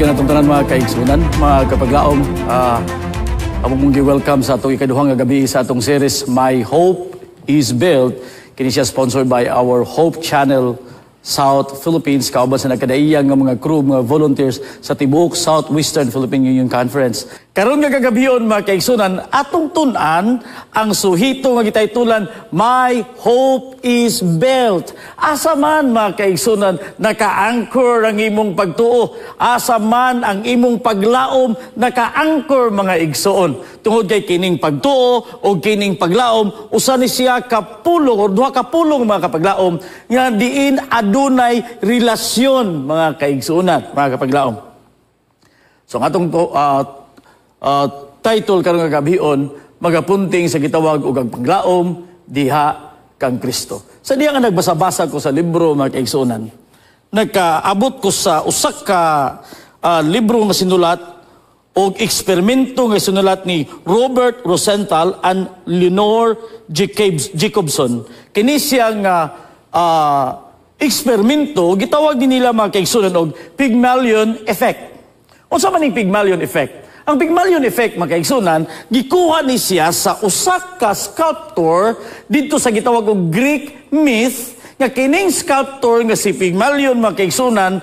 Kanatong tanan, mga kaigsunan, mga kapaglaom. Amo mong gi-welcome sa atong ikaduhang nga gabi sa atong series My Hope is Built. Kini siya sponsored by our Hope Channel South Philippines kauban sa nagkadaiyang nga mga crew, mga volunteers sa tibuok Southwestern Philippine Union Conference. Karon nga kagabion, mga kaigsunan, atong tun-an ang suhito nga gitaytulan "My Hope is Built." Asa man, mga kaigsunan, naka-anchor ang imong pagtuo? Asa man ang imong paglaom naka-anchor, mga igsoon? Tungod kay kining pagtuo o kining paglaom, usa ni siya ka pulong o duha ka pulong, mga kapaglaom, nga diin adunay relasyon, mga kaigsuonan, mga kapaglaom. So ang atong title karon nga gabion magapunting sa gitawag og ang paglaom diha kang Kristo. Sa diha nga nagbasa-basa ko sa libro, mga kaigsuonan, nagkaabot ko sa usa ka libro nga sinulat og eksperimento nga sinulat ni Robert Rosenthal and Lenore Jacobson. Kini siya nga eksperimento gitawag din nila, mga kaigsuonan, og Pygmalion effect. Unsa man ning Pygmalion effect? Ang Pygmalion effect, mga kaigsunan, gikuha ni siya sa usa ka sculptor didto sa gitawag og Greek myth, nga kining sculptor nga si Pygmalion, mga kaigsunan,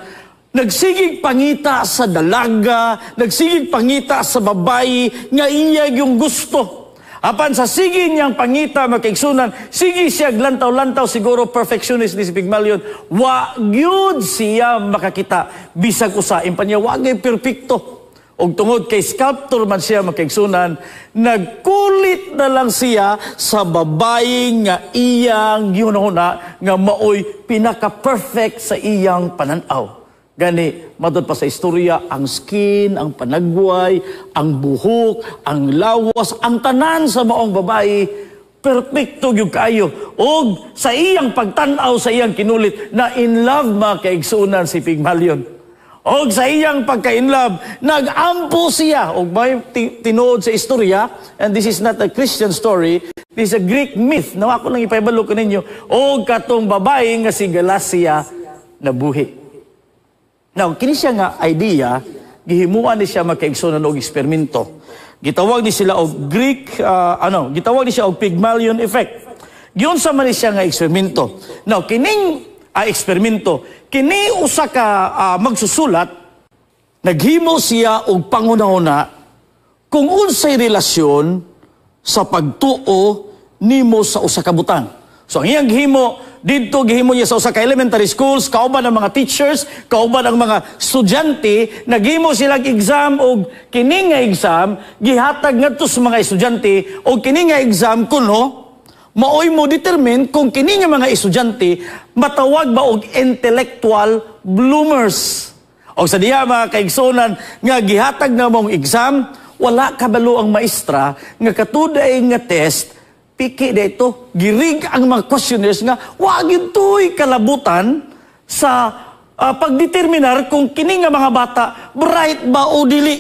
nagsigig pangita sa dalaga, nagsigig pangita sa babayi nga iya yung gusto. Apan sa sige niyang pangita, mga kaigsunan, sige siya lantaw-lantaw, siguro perfectionist ni si Pygmalion, wa gyud siya makakita bisag usa, impan niya wa gyud perpekto. Og tungod kay sculptor man siya, mga kaigsunan, nagkulit na lang siya sa babae nga iyang gihunahuna nga maoy pinaka-perfect sa iyang pananaw. Gani, matod pa sa istorya, ang skin, ang panagway, ang buhok, ang lawas, ang tanan sa maong babae, perpekto gyud kaayo. Og sa iyang pagtan-aw, sa iyang kinulit, na in love, mga kaigsunan, si Pygmalion. Og sa iyang pagka-in love, nag-ampo siya. Og may tinuod sa istorya, and this is not a Christian story, this is a Greek myth. Na ako lang ipahibalo ko ninyo. Og katong babae nga si Galacia nabuhi. Now, kini siya nga idea, gihimuan ni siya, mga kaigsunan, og eksperimento. Gitawag ni sila og Greek, ano, gitawag ni siya og Pygmalion effect. Giunsa man ni siya nga eksperimento? Now, kining eksperimento, kini usa ka magsusulat, naghimo siya og panghunahuna kung unsay relasyon sa pagtuo nimo sa usa ka butang. So ang iyang gihimo didto, gihimo niya sa usa ka elementary schools kauban ang mga teachers, kauban ang mga estudyante, naghimo silang exam, og kini nga exam gihatag ngadto sa mga estudyante, og kini nga exam kuno maoy mo determine kung kini nga mga estudyante matawag ba og intellectual bloomers. Og sa diha, mga kaigsunan, nga gihatag na mong exam, wala kabalo ang maestra nga katuday nga test piki dito, girig ang mga questionnaires nga wa gyud to'y kalabutan sa pagdeterminar kung kini nga mga bata bright ba o dili.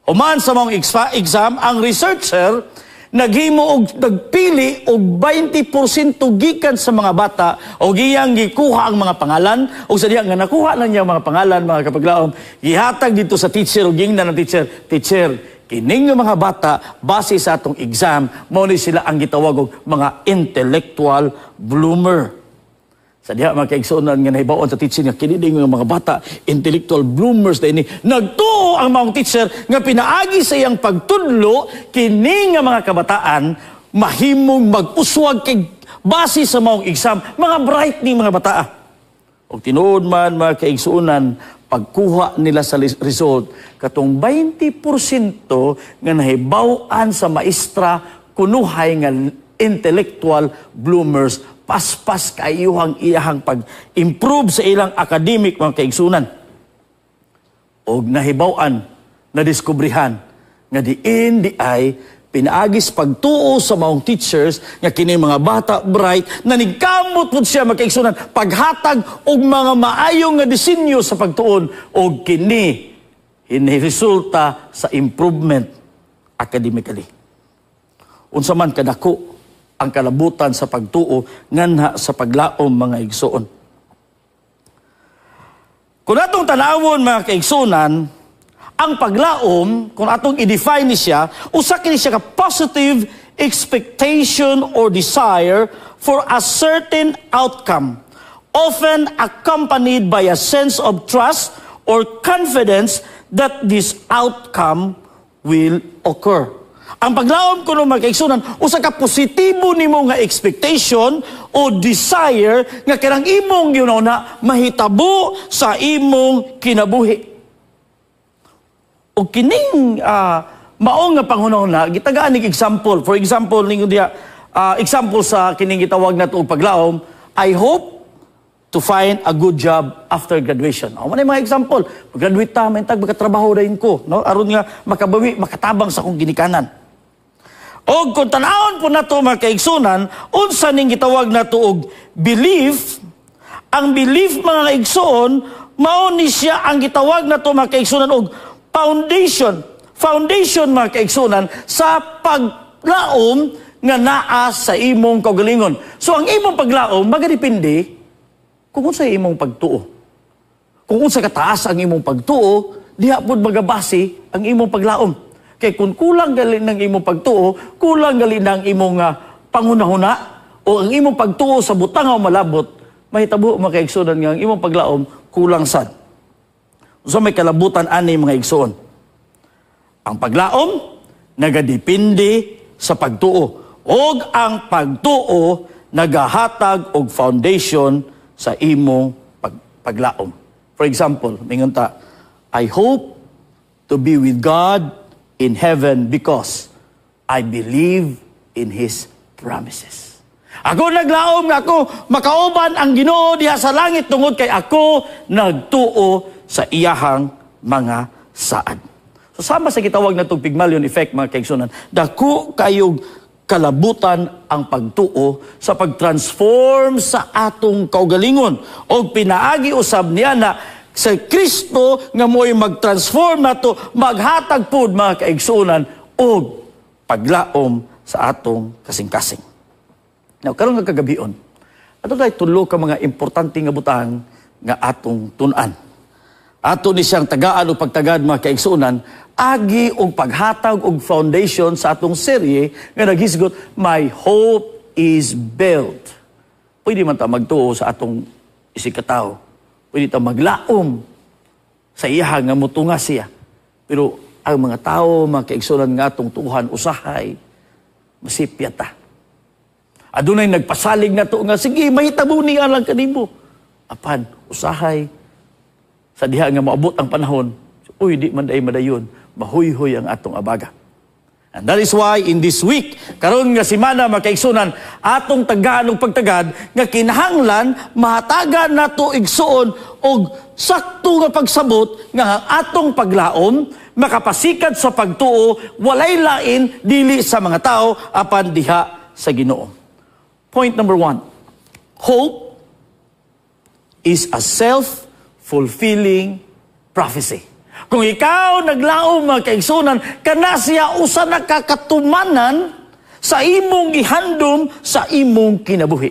Human sa mga exam, ang researcher naghimo og nagpili og 20% gikan sa mga bata og iyang gikuha ang mga pangalan, og sa diha nga nakuha na niya ang mga pangalan, mga kapaglaom, gihatag dito sa teacher og gingnan ng teacher, "Teacher, kining nga mga bata, base sa atong exam, mao ni sila ang gitawag og mga intellectual bloomer." Sa diha, mga kaigsuonan, nga nahibaw-an sa teacher nga kini nga mga bata intellectual bloomers ni, nagtuo ang mga teacher nga pinaagi sa iyang pagtudlo, kini nga mga kabataan mahimong mag-uswag kay base sa maong exam, mga bright ni mga bataa. Og tinuod man, mga kaigsuonan, pagkuha nila sa result, katong 20% nga nahibaw-an sa maestra kunuhay nga intellectual bloomers, paspas kayuhang iyahang pag-improve sa ilang academic, mga kaigsunan. Og nahibaw-an, nadiskubrihan nga diin di ay pinaagis pagtuo sa maong teachers nga kini mga bata bright, na nigkamot pud siya, mga kaigsunan, paghatag og mga maayo nga disenyo sa pagtuon, og kini resulta sa improvement academically. Unsa man kadako ang kalabutan sa pagtuo nganha sa paglaom, mga igsoon? Kung atong tanawon, mga kaigsunan, ang paglaom, kung atong i-define ni siya, usa kini siya ka positive expectation or desire for a certain outcome, often accompanied by a sense of trust or confidence that this outcome will occur. Ang paglaom kuno, mga kaigsunan, usa ka positibo nimo nga expectation o desire nga kanang imong na mahitabo sa imong kinabuhi. O kining mao nga panghunahuna gitagaan nig example. For example, ningon diha, example sa kining gitawag nato og paglaom, "I hope to find a good job after graduation." O, man mga example, graduate ta, may tag makatrabaho dayon ko, no? Aron nga makabawi, makatabang sa akong ginikanan. O kung tanawon po nato, mga kaigsunan, unsa ning gitawag nato og belief, ang belief, mga kaigsuon, mao ni siya ang gitawag nato, mga kaigsunan, og foundation. Foundation, mga kaigsunan, sa paglaom nga naa sa imong kaugalingon. So ang imong paglaom magadepende kung unsa imong pagtuo. Kung unsa kataas ang imong pagtuo, diha pud magabase ang imong paglaom. Kay kung kulang gali ng imong pagtuo, kulang gali ng imong panghunahuna o ang imong pagtuo sa butang nga malabot, mahitabo, mga kaigsuonan, nga ang imong paglaom kulang sad. So may kalabutan ani, mga igsoon. Ang paglaom nagadepende sa pagtuo og ang pagtuo nagahatag og foundation sa imong paglaom. For example, mingon ta, "I hope to be with God in heaven because I believe in His promises." Ako naglaom nga ako makauban ang Ginoo diha sa langit tungod kay ako nagtuo sa iyahang mga saad. So sama sa gitawag na Pygmalion effect, mga kaigsunan, dako kayog kalabutan ang pagtuo sa pag-transform sa atong kaugalingon. Og pinaagi usab niya na sa Kristo nga mo'y mag-transform nato, maghatag pud, mga kaigsunan, og paglaom sa atong kasing-kasing. Now, karon nga kagabion, ato tayo tulo ka mga importante nga butang nga atong tun-an. Ato ni siyang tagaan o pagtagad, mga kaigsunan, agi og paghatag og foundation sa atong serye nga naghisgot "My Hope is Built." Pwede man ta magtuo sa atong isigkatawo. Pwede ta maglaom sa iya nga mutunga siya. Pero ang mga tao, mga kaigsunan, nga atong tuuhan, usahay masipya ta. Adunay nagpasalig na to nga sige, mahitabo ni alang kanimo. Apan usahay sa diha nga moabot ang panahon, uy, di man day madayon, mahuyhoy ang atong abaga. And that is why in this week, karon nga simana, mga kaigsunan, atong tagaan og pagtagad nga kinahanglan mahatagan nato, igsuon, og sakto nga pagsabot nga ang atong paglaom makapasikat sa pagtuo, walay lain dili sa mga tao apan diha sa Ginoo. Point number 1. Hope is a self-fulfilling prophecy. Kung ikaw naglaom, mga kaigsunan, kana siya usa na kakatumanan sa imong gihandom sa imong kinabuhi.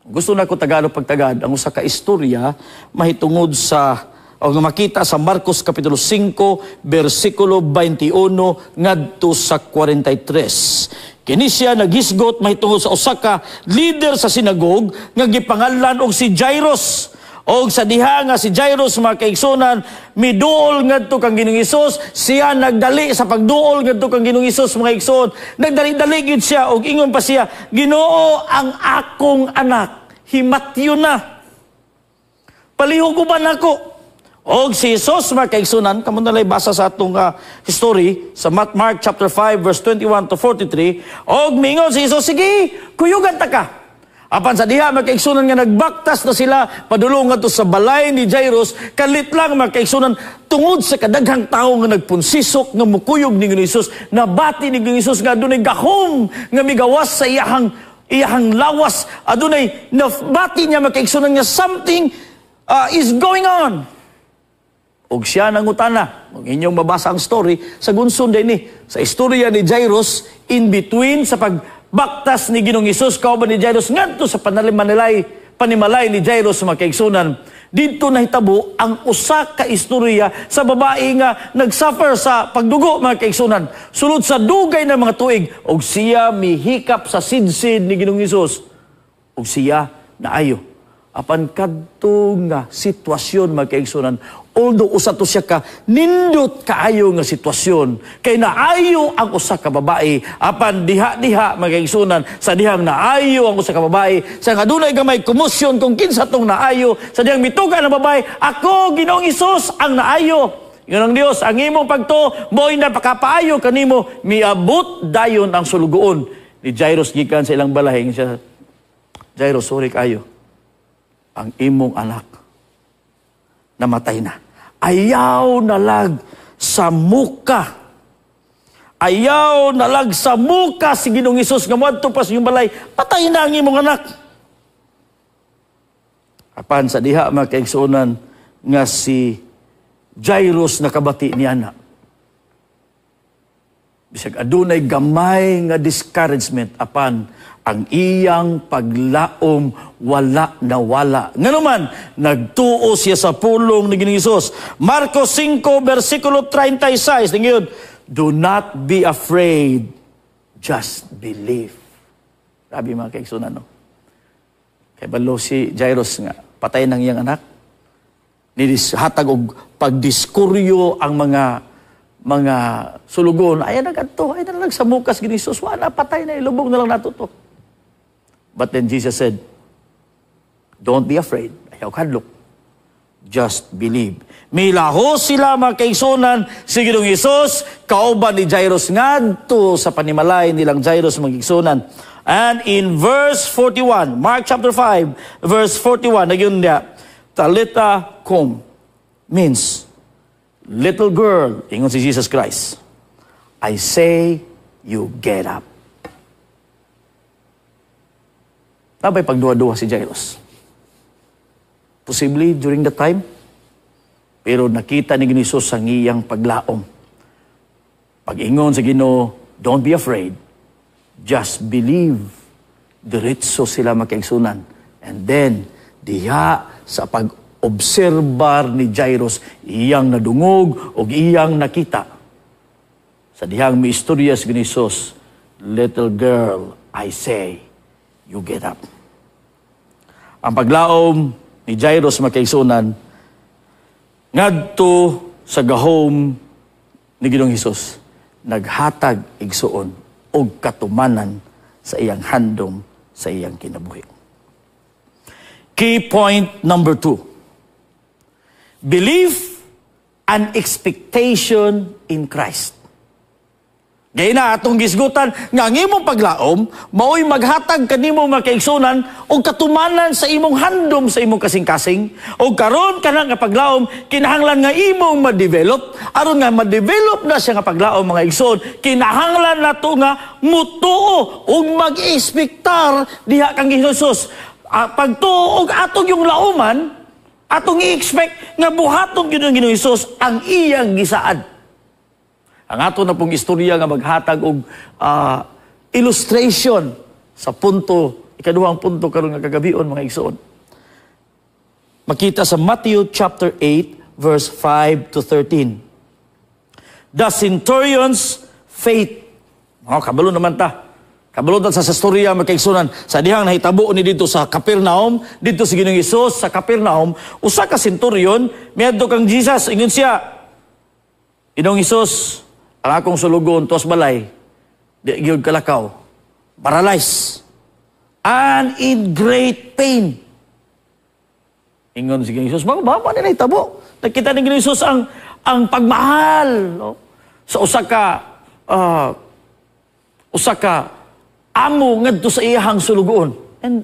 Gusto na ko tagaan og pagtagad ang usa ka istorya mahitungod sa o nga makita sa Marcos kapitulo 5 bersikulo 21 ngadto sa 43. Kini siya naghisgot mahitungod sa usa ka leader sa sinagog nga gipangalan og si Jairus. Og sa diha nga si Jairus, mga kaigsunan, miduol ngadto kang Ginoong Hesus, siya nagdali sa pagduol ngadto kang Ginoong Hesus, mga igsoon. Nagdali-dali gyud siya og ingon pa siya, "Ginoo, ang akong anak himatyo na. Palihog uban nako." Og si Jesus, mga kaigsunan, kamo na basa sa atong history sa Mark chapter 5 verse 21 to 43, og mingon si Jesus, "Sige, kuyugan ta ka." Apan sa diha, mga kaigsunan, nga nagbaktas na sila padulong ngadto sa balay ni Jairus, kalit lang, mga kaigsunan, tungod sa kadaghang tawo nga nagpunsisok nga mukuyog ni Ginoong Hesus, nabati ni Ginoong Hesus nga adunay gahom nga migawas sa iyahang lawas, adunay nabati niya, mga kaigsunan, nga something is going on. Og siya nangutana, kung inyong mabasa ang story, sa gunson din ni, sa istorya ni Jairus, in between sa pagbaktas ni Ginoong Hesus kauban ni Jairus ngadto sa panimalay ni Jairus, mga kaigsunan, Didto nahitabo ang usa ka istorya sa babae nga nagsuffer sa pagdugo, mga kaigsunan. Sulod sa dugay na mga tuig og siya mihikap sa sidsid ni Ginoong Hesus ug siya naayo. Apan kadto nga sitwasyon, mga kaigsunan, although usa to siya ka nindot kaayo nga sitwasyon, kay naayo ang usa ka babae, apan diha-diha, mga kaigsunan, sa dihang naayo ang usa ka babae, sa nga adunay gamay komosyon kung kinsa tong naayo, sa dihang mituga ang babae, "Ako, Ginoong Hesus, ang naayo." Ingon ang Dios, "Ang imong pagtuo mo'y napakapaayo kanimo." Miabot dayon ang sulugoon ni Jairus gikan sa ilang balay. Siya, "Jairus, sorry kayo. Ang imong anak namatay na." Ayaw nalag sa muka. Ayaw nalag sa muka si Ginoong Hesus nga moadto pa sa inyong balay. "Patay na ang imong anak." Apan sa diha, mga kaigsuonan, nga si Jairus nakabati niya na, bisag adunay gamay nga discouragement, apan ang iyang paglaom wala nawala. Nganuman, nagtuo siya sa pulong ni Ginoong Hesus. Marcos 5, versikulo 36, ningon, "Do not be afraid, just believe." Grabe, mga kaigsunan, no? Kay balo si Jairus nga, patay ng iyang anak. Hatag og pagdiskuryo ang mga sulugon. "Ay na kadto, ay na lang sa mukas ni Jesus. Wala, patay na, ilubong na lang nato to." But then Jesus said, "Don't be afraid. Ayaw kadlok. Just believe." Milaho sila, mga kaigsunan, si Ginoong Hesus, kauban ni Jairus ngadto sa panimalay nilang Jairus, mga kaigsunan. And in verse 41, Mark chapter 5, verse 41, nagyun niya, "Talitha kum," means, "Little girl," ingon si Jesus Christ, "I say you get up." Nabay pagduha-duha si Jairus? Possibly during the time, pero nakita ni Ginoong Hesus ang iyang paglaom. Pag-ingon sa Ginoo, "Don't be afraid, just believe." Diretso sila makaigsunan. And then, diha sa pag-obserbar ni Jairus, iyang nadungog o iyang nakita. Sa dihang may istorya sa Ginoong Hesus, "Little girl, I say, you get up." Ang paglaom ni Jairus, makaigsunan, ngadto sa gahom ni Ginoong Hesus, naghatag, igsuon, og katumanan sa iyang handom sa iyang kinabuhi. Key point number 2. Belief and expectation in Christ. Gaya na atong gisgutan nga ang imong paglaom mao'y maghatag kanimo, mga kaigsunan, og katumanan sa imong handom sa imong kasing-kasing. Og karon kana nga paglaom kinahanglan nga imong ma-develop. Aron nga ma-develop na siya nga paglaom, mga igsoon, kinahanglan nato nga mutuo ug mag-espektar diha kang Hesus. Pagtuo og atong yung lauman, atong i-expect nga buhaton gyud ng Ginoong Hesus ang iyang gisaad. Ang ato na pong istorya nga maghatag og illustration sa punto, ikaduhang punto karon nga kagabion, mga igsoon. Makita sa Matthew chapter 8 verse 5 to 13. The centurion's faith. Oh, kabalo naman ta. Kabalo ta sa istorya, mga kaigsunan, sa dihang nahitabo ni dito sa Capernaum, dito si Ginoong Hesus sa Capernaum, usa ka centurion miadto kang Jesus, ingon siya, "Ginoong Hesus, ang akong sulugoon tuas balay, di gyud kalakaw, paralyzed, and in great pain." Ingon si Ginoong Hesus, "Mga ba ni nahitabo?" Nakita ni Ginoong Hesus ang pagmahal, no, sa usa ka amo ngadto sa iyahang sulugoon. And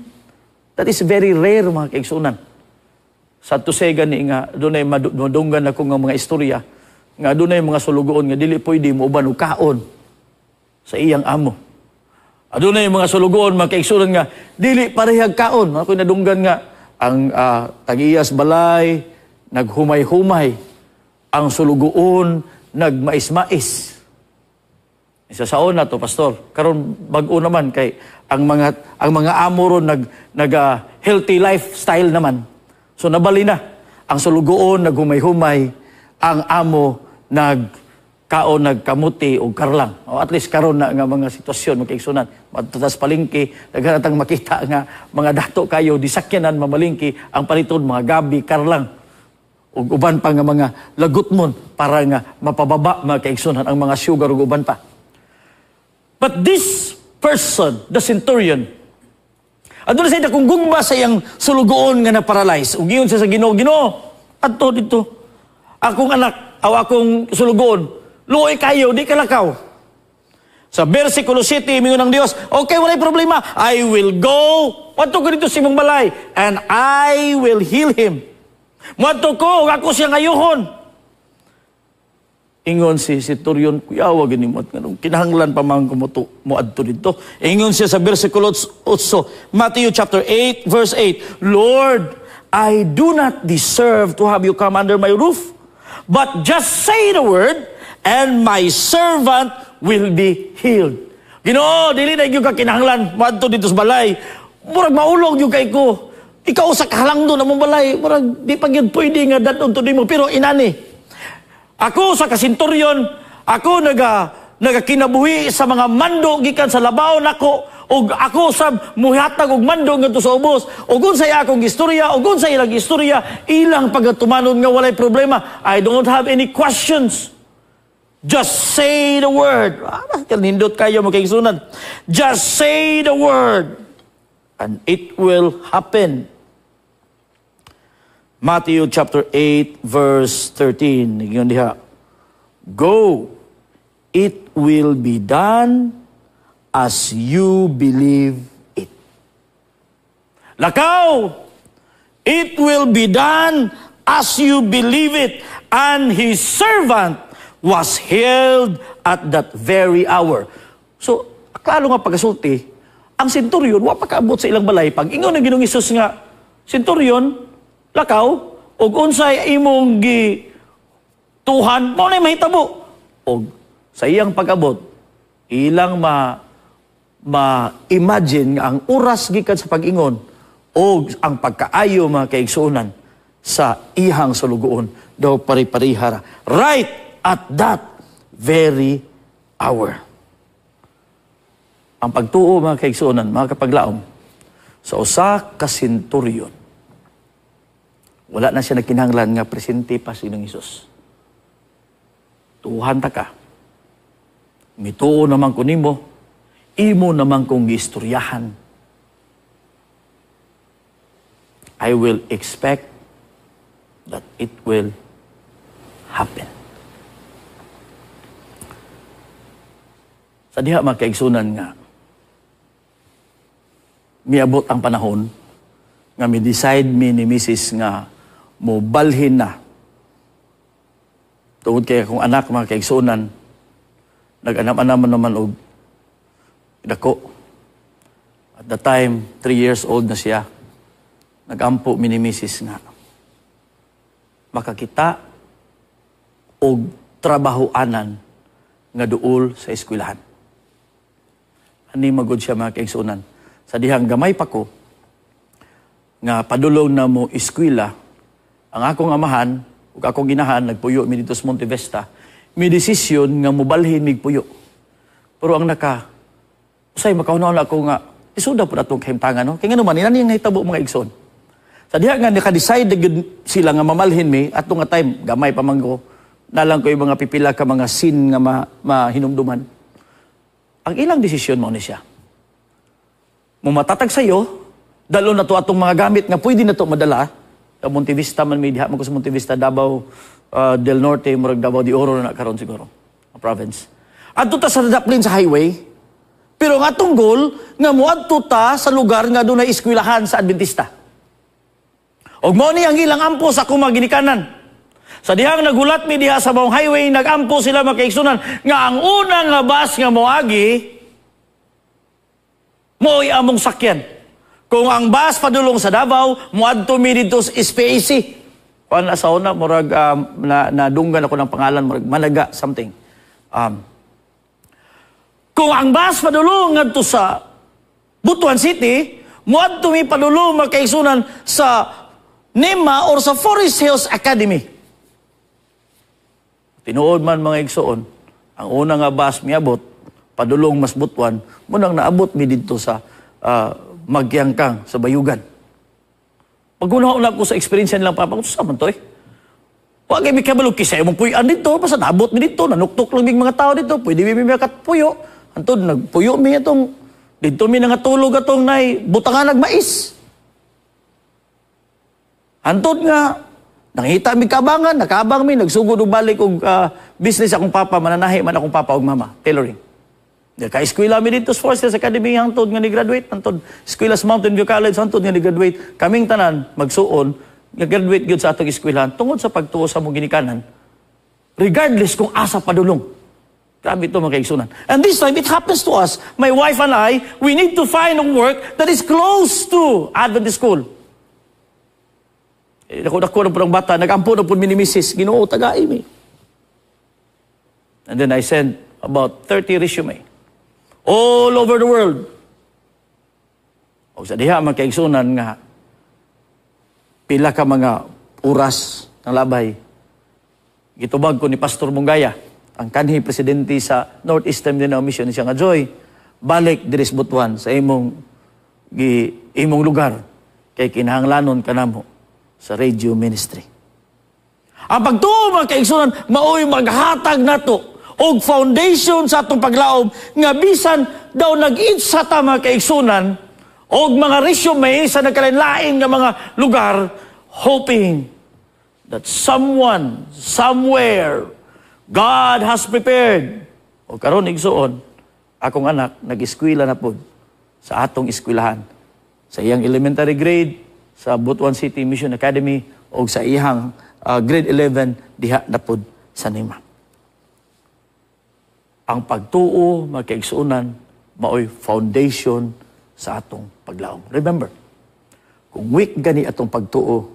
that is very rare, mga kaigsunan. Sa tusegan ni nga dunay madunggan ako nga mga istorya nga adunay mga sulugoon nga dili pwede mo uban og kaon sa iyang amo. Adunay mga sulugoon, mga kaigsunan, nga dili parehag kaon. Ako nadunggan nga ang tag-iyas balay naghumay-humay, ang sulugoon nagmais-mais. Isa saon na to, pastor. Karon bag-o naman kay ang mga amo ron nag healthy lifestyle naman. So nabali na. Ang sulugoon naghumay-humay, ang amo nagkaon, nagkamuti og karlang. O at least karon na nga mga sitwasyon, mga kaigsunan. Madto sa palengke, daghan atang makita nga mga dato kayo disakyanan mamalingki, ang paliton mga gabi, karlang ug uban pa nga mga lagutmon para nga mapababa, mga kaigsunan, ang mga sugar ug uban pa. But this person, the centurion, aduna siya dakong gugma sa iyang sulugoon nga na-paralyze. Ug giingon siya sa Ginoo, "Ginoo, adto dito. Akong anak, aw akong sulugoon, luoy kayo, di kalakaw." Sa versikulo 7, mingon ng Dios, "Okay, walay problema. I will go. Adto ko dito sa imong balay and I will heal him. Muadto ko, ug ako siyang ayuhon." Ingon si centurion, "Kuyawa gani mo at nganong kinahanglan pa man ko mo adto dito?" Ingon siya sa versikulo 8, Matthew chapter 8 verse 8, "Lord, I do not deserve to have you come under my roof, but just say the word and my servant will be healed." "Ginoo, dili na gyud ka kinahanglan moadto dito sa balay. Murag maulog gyud kay ko. Ikaw sa kahalangdon among balay, murag di pa gyud pwede nga dad-on to nimo, pero inani. Ako sa kasenturyon, ako nagakinabuhi sa mga mando gikan sa labaw nako ug ako sab muhatag og mando ngadto sa ubos. Ug unsay akong istorya ug unsay ilang istorya, ilang pagatumanon nga walay problema. I don't have any questions. Just say the word." Ah, nindot kayo, mga kaigsunan. "Just say the word and it will happen." Matthew chapter 8 verse 13. Ingon diha, "Go, it will be done as you believe it." Lakaw, it will be done as you believe it. And his servant was healed at that very hour. So, klaro nga pagkasulti, ang centurion, wa pa kaabot sa ilang balay. Pag ingon ng Ginoong Hesus nga, "Centurion, lakaw, ug unsay imong gi tuhan, mao na mahitabo." Og sa iyang pag-abot, ilang ma ma-imagine nga ang oras gikan sa pag-ingon o ang pagkaayo, mga kaigsuonan, sa ihang sulugoon daw pari-parihara. Right at that very hour. Ang pagtuo, mga kaigsuonan, mga kapaglaom, sa usa ka senturyon, wala na siya nagkinahanglan nga presente pa si Ginoong Hesus. "Tuhan ta ka. Mituo naman ko nimo, imo naman kong giistoryahan. I will expect that it will happen." Sa diha, mga kaigsunan, nga miabot ang panahon nga mi-decide mi ni Mrs. nga mo balhin na. Tungod kay akong anak, mga kaigsunan, nag-anam-anam naman og dako. At the time, 3 years old na siya. Nagampo mi ni Mrs. nga makakita og trabahoanan nga duol sa eskwelahan. Ani magod siya, mga kaigsunan. Sa dihang gamay pa ko, nga padulong na mo eskwela, ang akong amahan ug akong ginahan nagpuyo mi dito sa Monte Vista, mi desisyon nga mobalhin mig puyo. Pero ang naka usay makauna ako nga isuda pud atong kahimtangan, no. Kay ngano man inani ang nahitabo, mga igsoon. Sa diha nga naka-decide na gyud sila nga mamalhin mi ato nga time, gamay pa man ko, nalang ko yung mga pipila ka mga scene nga mahinumduman. Ang ilang desisyon mao ni siya. Mumatatag sayo, dalo na to atong mga gamit nga pwede na to madala. Sa Monte Vista man may diha man ko sa Monte Vista, Davao del Norte, murag Davao de Oro na karon siguro, ang province. Adto ta sa Daplin sa highway, pero ang atong goal nga moadto ta sa lugar nga dunay eskwelahan sa Adventista. Og mao ni ang ilang ampo sa akong mga ginikanan. Sa dihang nagulat mi diha sa maong highway, nagampo sila, mga kaigsunan, nga ang unang nga bus nga moagi mo'y among sakyan. Kung ang bus padulong sa Davao, moadto mi didto sa SPAC. Kuan sa una, murag nadunggan ako ng pangalan, murag Managa something. Kung ang bus padulong ngadto sa Butuan City, moadto mi padulong, mga kaigsunan, sa NEMA or sa Forest Hills Academy. Tinuod man, mga igsoon, ang una nga bus miabot, padulong mas Butuan, munang naabot mi didto sa Magyangkang sa Bayugan. Pag una ko sa experience nilang papa ko, sa man to eh. Wa kay mi kabalo kisay mong puy-an dito, basta naabot mi dito, nanuktok lang mig mga tao dito, pwede mi makatpuyo. Antod nagpuyo mi atong didto mi nangatulog atong nay butangan nagmais. Antod nga nangita mi kabangan, nakabang mi, nagsugod og balik og business akong papa, mananahi man akong papa og mama, tailoring. Ka-eskwela mi dito sa Forest Hills Academy hangtod nga ni-graduate, hangtod eskwela sa Mountain View College hangtod nga ni-graduate. Kaming tanan magsuon nga graduate gyud sa atong eskwelahan tungod sa pagtuo sa among ginikanan. Regardless kung asa padulong. Grabe ito, mga kaigsunan. And this time, it happens to us. My wife and I, we need to find a work that is close to Adventist school. Eh, dako na po ng bata, nagampo na po mi ni Mrs. Ginoo, tagai mi. And then I sent about 30 resume all over the world. O sa diha, mga kaigsunan, nga pila ka mga oras ng labay, gitubag ko ni Pastor Mungaya, ang kanhi presidente sa Northeastern Mindanao Mission, siya nga, "Joy, balik diri sa Butuan sa imong lugar kay kinahanglanon kanamo sa radio ministry." Ang pagtuo, mga kaigsunan, maoy maghatag nato og foundation sa atong paglaom nga bisan daw nag-itsa ta, mga kaigsunan, og mga resume sa nagkalain-lain nga mga lugar, hoping that someone somewhere God has prepared. O karon, igsuon, akong anak nag-eskwela na pod sa atong eskwelahan, sa iyang elementary grade sa Butuan City Mission Academy o sa iyang grade 11 diha na pod sa NEMA. Ang pagtuo, mga kaigsuonan, maoy foundation sa atong paglaom. Remember, kung weak gani atong pagtuo,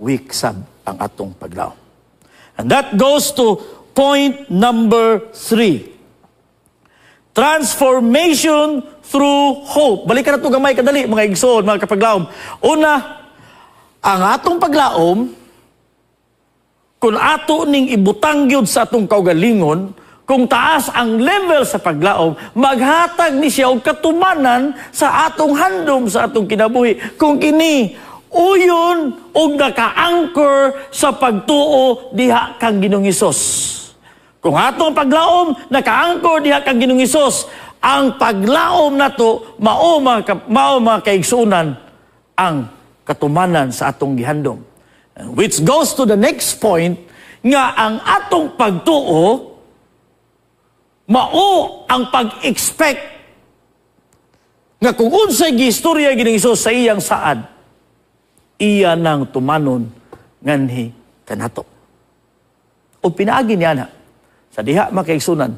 weak sab ang atong paglaom. And that goes to point number 3. Transformation through hope. Balikan na ito gamay kadali, mga igsoon, mga kapaglaom. Una, ang atong paglaom, kung ato ning ibutang gyud sa atong kaugalingon, kung taas ang level sa paglaom, maghatag ni siya og katumanan sa atong handom sa atong kinabuhi. Kung kini uyon og naka-anchor sa pagtuo diha kang Ginoong Hesus. Kung atong paglaom naka-anchor diha kang Ginoong Hesus, ang paglaom nato mao, mga kaigsunan, ang katumanan sa atong gihandom. Which goes to the next point nga ang atong pagtuo mao ang pag-expect nga kung unsay giistorya Ginoong Hesus sa iyang saad, iya nang tumanon nganhi kanato. O pinaagi niya na sa diha, mga kaigsunan,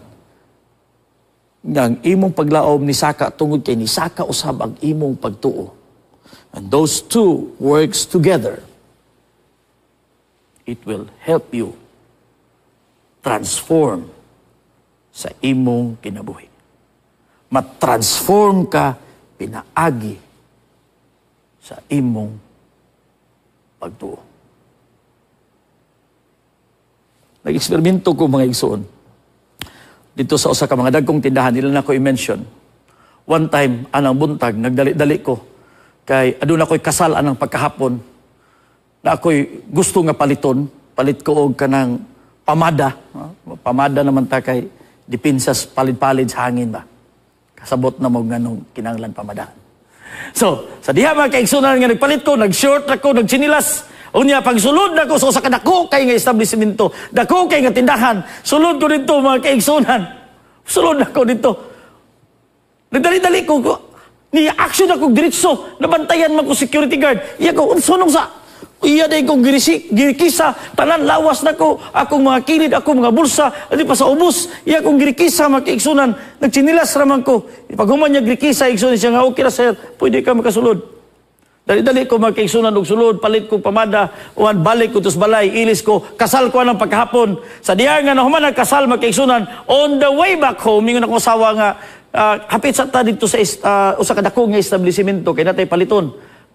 nga ang imong paglaom ni saka tungod kay nisaka usab ang imong pagtuo. And those two works together. It will help you transform sa imong kinabuhi. Ma-transform ka pinaagi sa imong pagtuo. Nag-eksperimento ko, mga igsoon. Dito sa usa ka mga dagkong tindahan, nila na ko i-mention. One time, anang buntag, nagdali-dali ko. Kay aduna ko'y kasal anang pagkahapon. Na ako'y gusto nga paliton. Palit ko og kanang pamada. Pamada naman ta kay depensa palid-palid sa hangin ba. Kasabot na mo nganong kinahanglan pamadahan. So, sa diha, mga kaigsunan, nga nagpalit ko, nag-short ako, nagtsinilas. Unya, pagsulod na ko sa usa ka dako kay nga establishmento, dako kay nga tindahan, sulod ko dito, mga kaigsunan. Sulod na ko dito. Nagdali-dali ko, ni action ako diretso, nabantayan man ko security guard. Iya ko, sunong sa, iya day ko girikisa, tanan lawas na ko, akong mga kilid, akong mga bulsa, adi pa sa ubos, iya kong girikisa, mga kaigsunan, nagtsinilas raman ko. Pag human niya girikisa, igsunan siya nga, "Okay ra sir, pwede ka makasulod." Dali-dali ko, mga kaigsunan, og sulod, palit ko pamada, uwan balik ko tos balay, ilis ko, kasal ko anang pagkahapon. Sa diya nga nahuman ang kasal, mga kaigsunan, on the way back home, mingon akong asawa nga, hapit sa ta dito sa usa ka dako nga establishmento kay natay paliton.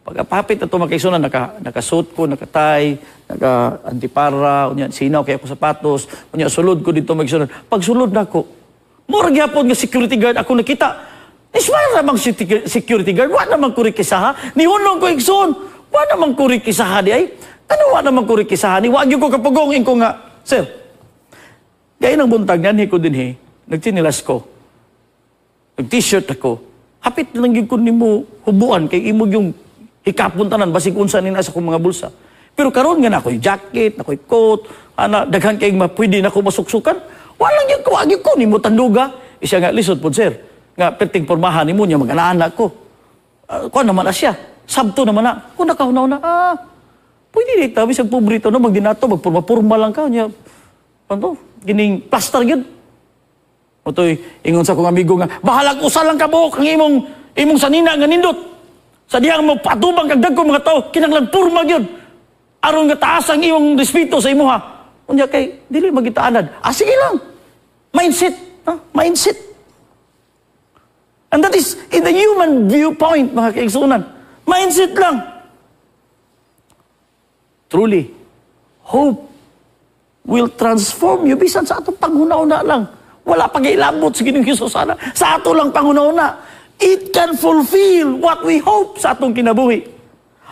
Pagkapapit na ito, mga kaigsunan, nakasuot ko, nakatay, naka antipara, unya, sinaw kay ako sapatos, unya, sulod ko dito, mga kaigsunan. Pagsulod na ako, mura gyapon nga security guard ako nakita. Ismail namang security guard, wa namang kurikisaha. Nihunong ko, igsoon, wa namang kurikisaha di ay. Ano wa namang kurikisaha ni? Wa gyud ko kapugong ko nga, "Sir, gaya ng buntag niyan ko din he, nagtsinilas ko. Nag-t-shirt ako. Hapit lang gyud ko nimo hubuan kay imo yung hikapon tanan basig unsa ni nasa akong mga bulsa. Pero karon nga na ako'y jacket, na ako'y coat, ana daghan kay pwede na ko masuksukan. Wala gyud ko, wa gyud ko nimo tanduga." Isya nga, "Lisod pod, sir. Nga perting pormahan nimo niya mag-anak ko. Kuan naman na siya. Sabto naman na." Kung nakahuna-huna, ah, pwede dito, bisag pobre to, no, magdinato, magpurma-purma lang ka. Niya, ano, gining plaster yun. Otoy, ingon sa akong amigo nga, "Bahalag usa lang kabuok ang imong sanina nga nindot. Sa dihang mo patubang kag dagko mga tao, kinahanglan purma gyud. Aron nga taas ang imong respeto sa imuha." Unya kay dili magitaanad. Ah, sige lang. Mindset, ha? Mindset. And that is in the human viewpoint, mga kaigsunan. Mindset lang. Truly, hope will transform you bisan sa atong panghuna-huna lang. Wala pa ilabot sa Ginoong Hesus sana. Sa ato lang panghuna-huna. It can fulfill what we hope sa atong kinabuhi.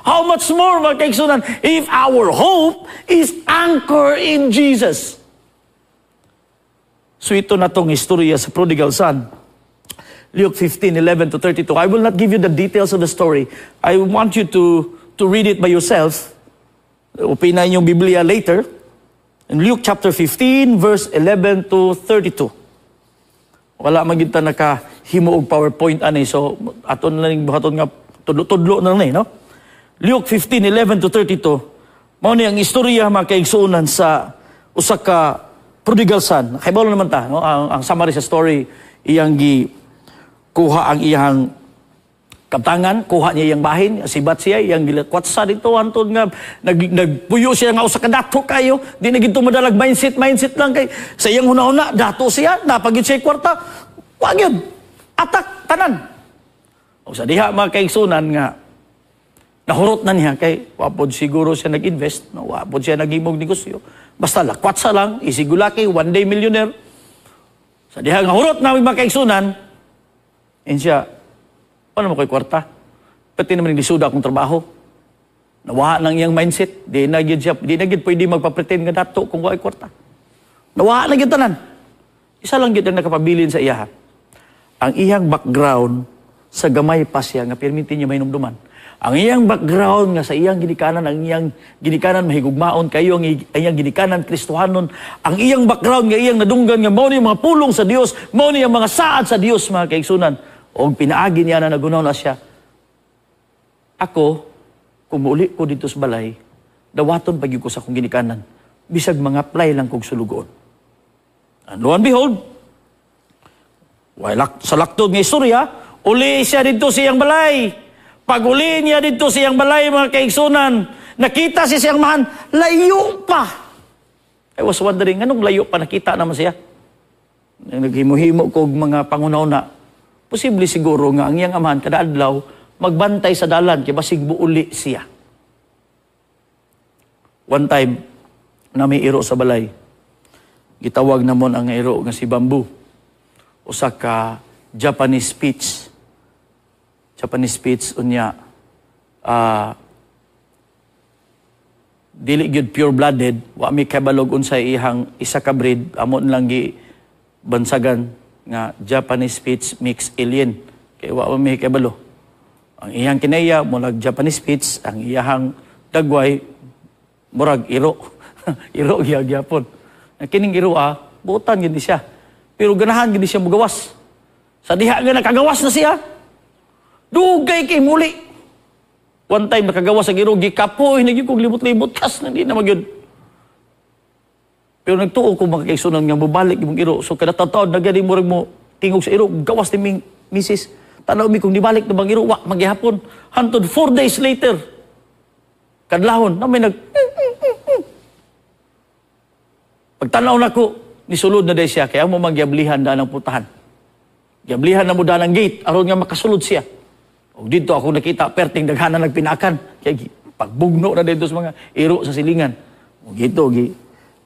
How much more, mga kaigsunan, if our hope is anchored in Jesus? So ito na tong istorya sa prodigal son. Luke 15, 11 to 32. I will not give you the details of the story. I want you to read it by yourself. Open na inyong Biblia later. In Luke chapter 15, verse 11 to 32. Wala man gyud ta nakahimo og PowerPoint ani, so aton lang buhaton nga tudlo-tudlo na lang ni, no? Luke 15, 11 to 32. Mao ni ang istorya, mga kaigsuonan, sa usa ka prodigal son. Kabalo naman ta, no? Ang summary sa story, iyang gi kuha ang iyang kaptangan, kuha niya iyang bahin, sibat siya, iyang gilakwatsa dito, hantod nga, nagpuyo siya nga usa ka dato kayo, di na gito madalag mindset, mindset lang kay, sa iyang huna-huna, dato siya, napagid siya kwarta, wag yun, atak, tanan. O sa diha, mga kaigsunan, nga, nahurot na niya, kay, wapod siguro siya nag-invest, no, wapod siya naghimog negosyo, basta lakwatsa lang, isigulaki, one day millionaire. Sa diha nga hurot na, mga kaigsunan, and siya, "Paano mo ko'y kwarta? Pati naman lisuda akong trabaho." Nawaha lang iyang mindset. Di na gyud siya, di na gyud pwede magpa-pretend nga dato kung wa'y kwarta. Nawaha na gyud tanan. Isa lang gyud ang nakapabilin sa iyaha. Ang iyang background sa gamay pa siya nga pirminti niya mahinumduman. Ang iyang background nga sa iyang ginikanan, ang iyang ginikanan mahigugmaon kayo, ang iyang ginikanan Kristohanon, ang iyang background nga iyang nadunggan nga mao ni mga pulong sa Dios, mao ni ang mga saad sa Dios, mga kaigsunan. O pinaagi niya na nagunaw na siya. "Ako, kung muuli ko dito sa balay, dawaton pag ko sa akong ginikanan. Bisag mga play lang kog sulugoon." And lo and behold, while sa laktod nga istorya, uli siya dito sa iyang balay. Pag uli niya dito sa iyang balay, mga kaigsunan, nakita siya siyang mahan, layo pa. I was wondering, anong layo pa, nakita naman siya? Naghimo-himo kog mga pangunauna. Posible siguro nga ang iyang amahan kada adlaw magbantay sa dalan kay basig buuli siya. One time na may iro sa balay. Gitawag namon ang iro nga si Bamboo. Usa ka Japanese Spitz. Japanese Spitz, unya dili gyud pure blooded, wa mi kabalog unsay iyang isa ka breed, amon lang gi bansagan nga Japanese Spitz mix alien kay wa mi kabalo. Ang iyang kinaya murag Japanese Spitz, ang iyang dagway murag iro. Iro gyapon. Ang kining iro ah, buotan gid siya. Pero ganahan gid siya mugawas. Sa diha nga nakagawas na siya, dugay kay muli. One time nakagawas ang iro, gikapoy na gyud kog libot-libot kas na di na magyud. Pero nagtuo ko, mga kaigsunan, nga mobalik imong iro. So kada taon nagadi mo mo tingog sa iro, gawas ni ming misis. Tanaw mi kung nibalik na bang iro, wa magihapon. Hantod 4 days later, kadlahon, na may nag Pagtanaw nako, nisulod na day siya, kaya mo magyablihan daan ang putahan. Yablihan na mo daan ang gate, aron nga makasulod siya. Ug didto ako nakita perting daghanan nagpinakan. Kay pagbugno na dito sa mga iro sa silingan. Ug dito gi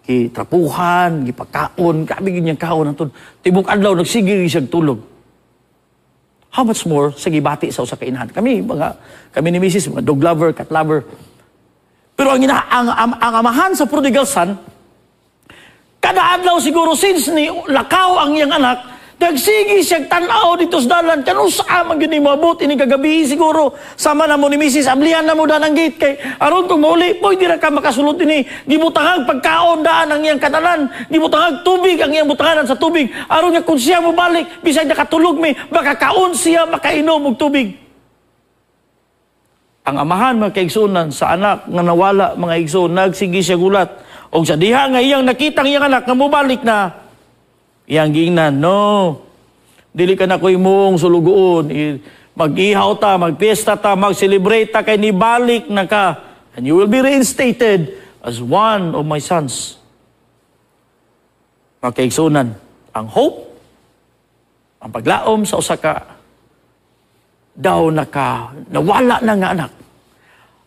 gi trapuhan, gipakaon, grabe gyud niyang kaon antod. Tibok adlaw nagsige siya tulog. How much more sa gibati sa usa ka inahan? Kami ni Mrs., mga dog lover, cat lover. Pero ang, ina, ang amahan sa prodigal son, kada adlaw siguro since ni lakaw ang iyang anak, nagsige siya tan-aw dito sa dalan. Kanus-a man gyud ni moabot ini kagabi siguro. Sama na mo ni Mrs. Ablihan na mo daan ang gate kay aron kung mauli, pwede ra ka makasulod ini. Gibutangag pagkaon daan ang iyang katanan. Gibutangag tubig ang iyang butanganan sa tubig. Aron nga kung siya mobalik, bisag nakatulog mi, makakaon siya, makainom og tubig. Ang amahan, mga kaigsunan, sa anak nga nawala, mga igsoon, nagsige siya gulat. Og sa diha nga iyang nakita ang iyang anak nga mobalik na, iyang giingnan, "No, dili ka na ko imong sulugoon. Mag-ihaw ta, magpiesta ta, mag-celebrate ta kay nibalik na ka. And you will be reinstated as one of my sons." Mga kaigsunan, ang hope, ang paglaom sa usa ka daw naka nawala na nga anak.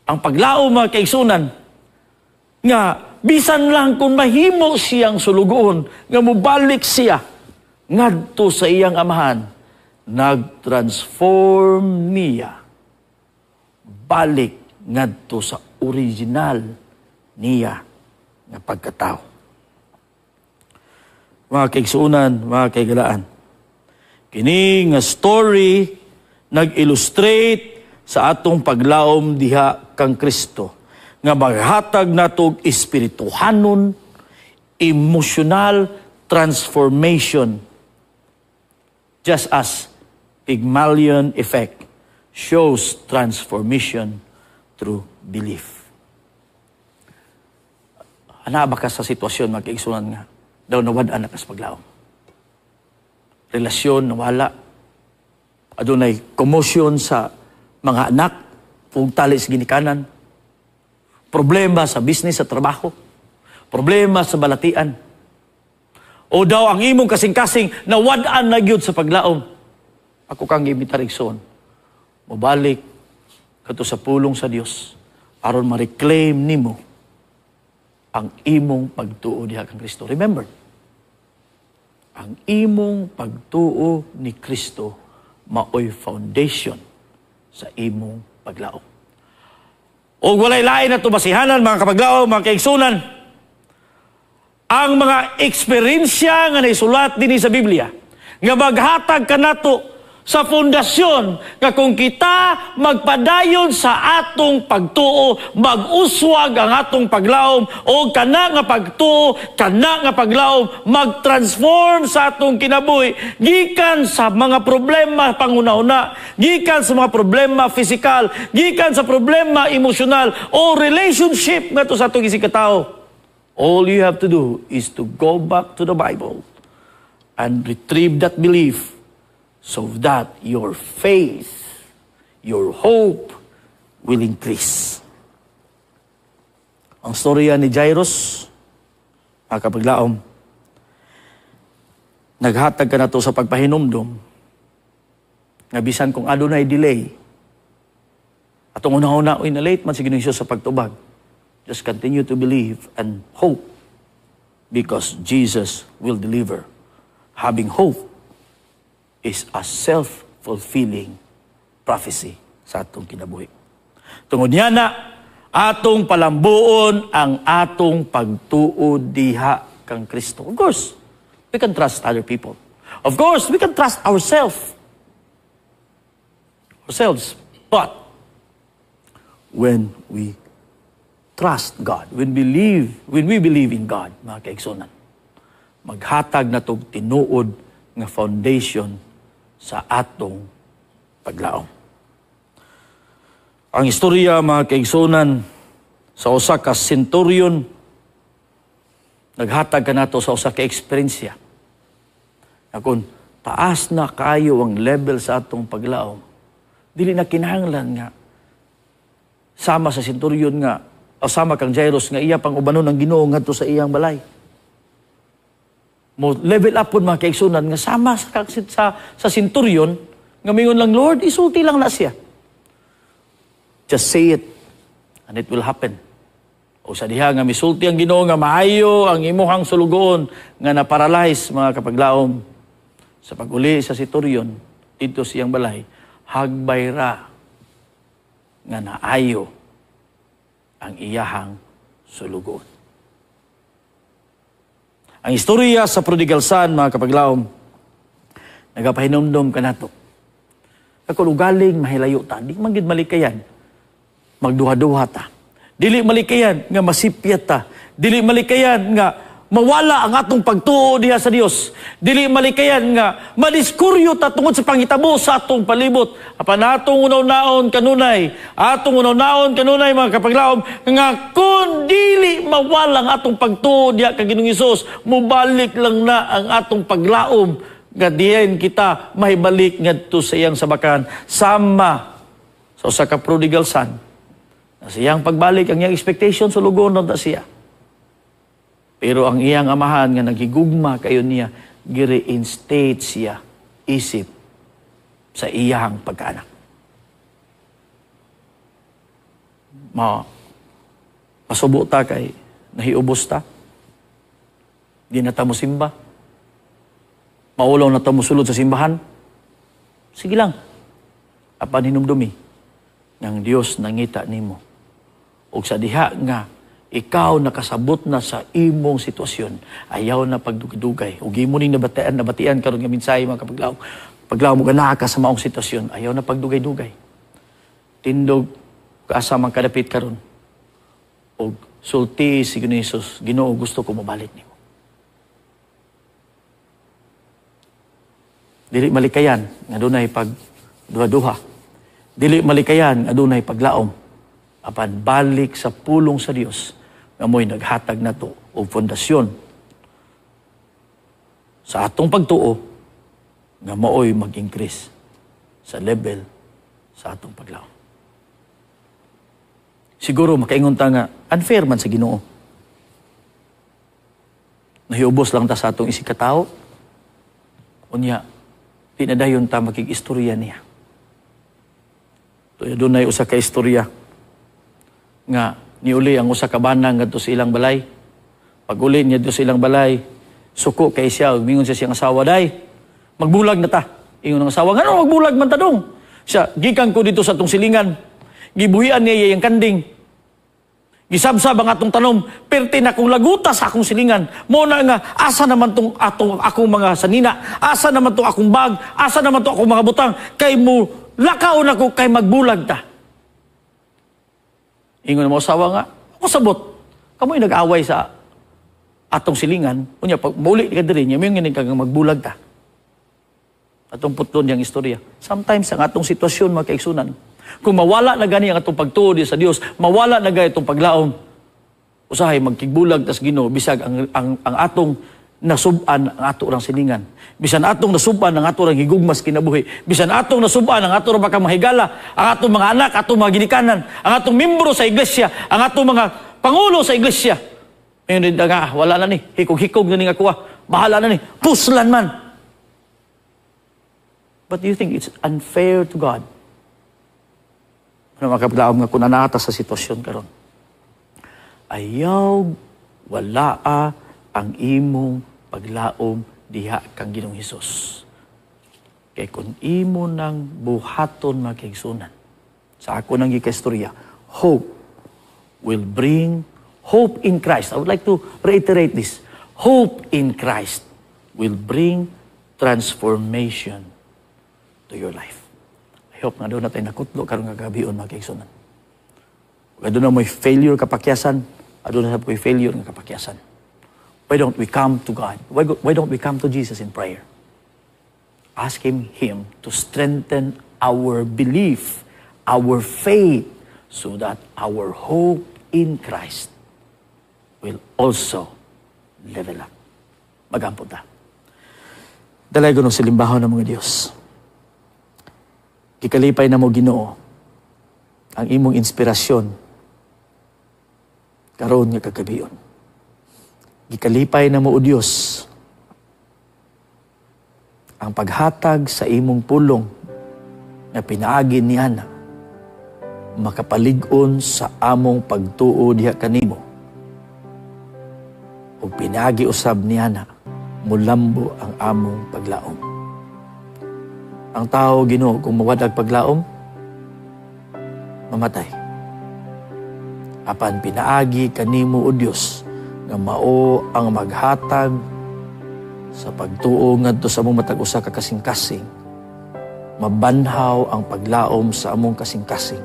Ang paglaom, mga kaigsunan, nga bisan lang kung mahimo siyang sulugoon, nga mobalik siya ngadto sa iyang amahan, nag-transform niya balik ngadto sa original niya nga pagkatao. Mga kaigsuunan, mga kaigalaan, kini nga story nag-illustrate sa atong paglaom diha kang Kristo nga maghatag nato og espirituhanon, emotional transformation, just as Pygmalion effect shows transformation through belief. Ana ba ka sa sitwasyon, mga kaigsunan, nga daw nawad-an na kas paglaom? Relasyon nawala. Adunay commotion sa mga anak ug tali sa ginikanan. Problema sa business, sa trabaho. Problema sa balatian. O daw ang imong kasing-kasing nawad-an na gyud sa paglaom. Ako kang giimbitar, igsoon. Mobalik kadto sa pulong sa Dios aron ma-reclaim nimo ang imong pagtuo diha kang Kristo. Remember, ang imong pagtuo ni Kristo maoy foundation sa imong paglaom. O walay lain na basihanan, mga kapaglaom, mga kaigsunan, ang mga eksperyensya nga naisulat dinhi sa Biblia, nga maghatag kanato sa pundasyon nga kung kita magpadayon sa atong pagtuo, mag-uswag ang atong paglaom o kana nga pagtuo, kana nga paglaom, mag-transform sa atong kinabuhi gikan sa mga problema panghunahuna, gikan sa mga problema physical, gikan sa problema emosyonal o relationship ngadto sa atong isigkatao. All you have to do is to go back to the Bible and retrieve that belief so that your faith, your hope will increase. Ang storya ni Jairus, mga kapaglaom, naghatag kanato sa pagpahinumdom nga bisan kung adunay delay, atong una-una, uy, na late man si Ginoong sa pagtubag. Just continue to believe and hope because Jesus will deliver. Having hope is a self-fulfilling prophecy sa atong kinabuhi. Tungod niya na, atong palambuon ang atong pagtuo diha kang Kristo. Of course, we can trust other people. Of course, we can trust ourselves. Ourselves. But when we trust God, when we believe in God, mga kaigsunan, maghatag na tog tinuod nga foundation sa atong paglaom. Ang istorya, mga kaigsunan, sa usa ka centurion naghatag kanato sa usa ka eksperyensya na kung taas na kayo ang level sa atong paglaom, dili na kinahanglan nga sama sa centurion nga o sama kang Jairus nga iya pang ubanon ang Ginoo ngadto sa iyang balay. Mo level up pud, mga kaigsunan, nga sama sa centurion nga mingon lang, "Lord, isulti lang na siya." Just say it and it will happen. O sa diha nga misulti ang Ginoo nga maayo ang imuhang sulugoon nga na-paralyze, mga kapaglaom, sa pag-uli sa centurion didto siyang balay, hagbay ra nga naayo ang iyahang sulugoon. Ang istorya sa prodigal son, mga kapaglaom, nagapahinumdom kanato. Kung ugaling mahilayo ta, di man gid malikayan magduha-duha ta. Dili malikayan nga masipyat ta. Dili malikayan nga mawala ang atong pagtuo diha sa Dios. Dili malikayan nga madiskuryo ta tungod sa panghitabo sa atong palibot. Apan atong hunaw-naon kanunay, mga kapaglaom, nga kung dili mawala ang atong pagtuo diha kang Ginoong Hesus, mubalik lang na ang atong paglaom nga diyan kita mahibalik ngadto sa iyang sabakan, sama sa usa ka prodigal son. Na siyang pagbalik, ang iyang expectation, sulugoon ta siya. Pero ang iyang amahan nga naghigugma kayo niya, gi-reinstate siya isip sa iyang pagkaanak. Masubo ta kay nahiubos ta. Di na ta mo simba. Maulaw na ta mo sulod sa simbahan. Sige lang. Apan hinumdumi ng Dios nangita nimo. Og sa diha nga ikaw nakasabot na sa imong sitwasyon, ayaw na pagdugay-dugay. Ug imo ning nabatian karon nga mensahe, mga kapaglaom. Paglaom mo ganaha ka sa maong sitwasyon, ayaw na pagdugay-dugay. Tindog ka asa man kadapit karon. Og sulti si Ginoong Hesus, "Ginoo, gusto ko mobalik nimo." Dili malikayan nga dunay pagduha-duha. Dili malikayan nga dunay paglaom. Apan balik sa pulong sa Dios nga mo'y naghatag nato og pundasyon sa atong pagtuo nga maoy mag-increase sa level sa atong paglaom. Siguro makaingon ta nga unfair man sa Ginoo. Nahiubos lang ta sa atong isig katao. Unya, di na dayon ta makig-istorya niya. Tuyo dunay usa ka istorya nga niuli ang usa ka bana ngadto sa ilang balay. Pag uli niya sa ilang balay, suko kay siya, mingon siya siyang asawa, "Day, magbulag na ta." Ingon ang asawa, "Ngano magbulag man ta dong?" Siya, "Gikan ko dito sa atong silingan. Gibuhian niya iyang kanding. Gisabsab ang atong tanom, perti na kong laguta sa akong silingan. Mo na nga, asa naman tong atong akong mga sanina, asa naman tong akong bag, asa naman tong akong mga butang, kay mo lakaw na ko kay magbulag ta." Ingon mo asawa nga, "Ako sabot. Kamo'y nag-away sa atong silingan, unya pag muli ka diri niya, mayon kang magbulag ta." Atong putlon niyang istorya. Sometimes ang atong sitwasyon, mga kaigsunan, kung mawala na gani ang atong pagtuo sa Dios, mawala na gani itong paglaom, usahay magkigbulag tas Ginoo bisag ang atong nasub-an ang ato rang silingan. Bisan atong nasub-an ang ato rang higugmas kinabuhi. Bisan atong nasub-an ang ato rang baka mahigala, ang atong mga anak, atong mga ginikanan, ang atong membro sa iglesia, ang atong mga pangulo sa iglesia. Ngayon din nga, wala na ni, hikog-hikog na ni nga kuha, bahala na ni, puslan man. But do you think it's unfair to God? Ano makapaglaom nga kung nanata sa sitwasyon karon? Ayaw wala ang imong paglaom diha kang Ginoong Hesus. Kay kung imo nang buhaton, mga kaigsunan, sa ako nang gikaistorya, hope will bring hope in Christ. I would like to reiterate this. Hope in Christ will bring transformation to your life. I hope nga duna tay nakutlo karon nga gabion, mga kaigsunan. Ug aduna mo'y failure kapakyasan, aduna sa mo'y failure nga kapakyasan. Why don't we come to God? Why don't we come to Jesus in prayer? Asking Him to strengthen our belief, our faith, so that our hope in Christ will also level up. Magampo ta. Dalay ko sa limbahon ng mga Diyos. Gikalipay namo, Ginoo, ang imong inspirasyon karon nga kagabion. Gikalipay namo, o Dios, ang paghatag sa imong pulong nga pinaagi ni ana. makapalig-on sa among pagtuo diha kanimo. Ug pinaagi usab niana, mulambo ang among paglaom. Ang tao, Ginoo, kung mawad-ag paglaom, mamatay. Apan pinaagi kanimo, O Dios, nga mao ang maghatag sa pagtuo ngadto sa among matag usa ka kasing-kasing, mabanhaw ang paglaom sa among kasing-kasing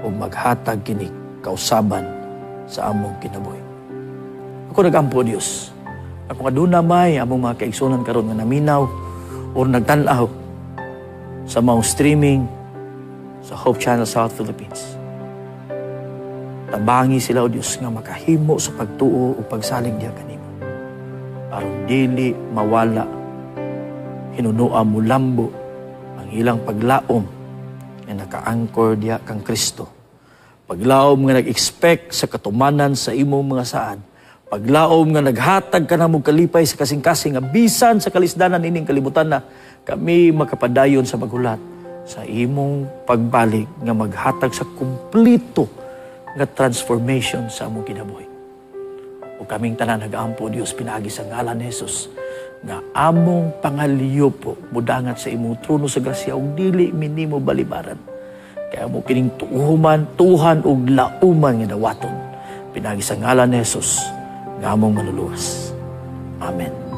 ug maghatag kini kausaban sa among kinabuhi. Ako nagampo, Dios. Ako aduna may among mga kaigsunan karon nga naminaw or nagtan-aw sa mga streaming sa Hope Channel South Philippines. Tabangi sila, O Dios, nga makahimo sa pagtuo ug pagsalig diha kanimo. Aron dili mawala, hinunoa mulambo ang ilang paglaom nga naka-anchor diha kang Kristo. Paglaom nga nag-expect sa katumanan sa imong mga saad. Paglaom nga naghatag ka namo kalipay sa kasing-kasing nga bisan sa kalisdanan ining kalibutan na kami makapadayon sa paghulat sa imong pagbalik nga maghatag sa kumpleto nga transformation sa among kinabuhi. O kaming tanan nagaampo, Dios, pinaagi sa ngalan ni Jesus nga among pangalyupo mudangat sa imong trono sa grasya ug dili minimo balibaran. Kaya mo kining tuhuman, tuhan ug lauman nga dawaton. Pinaagi sa ngalan ni Jesus nga among manluluwas. Amen.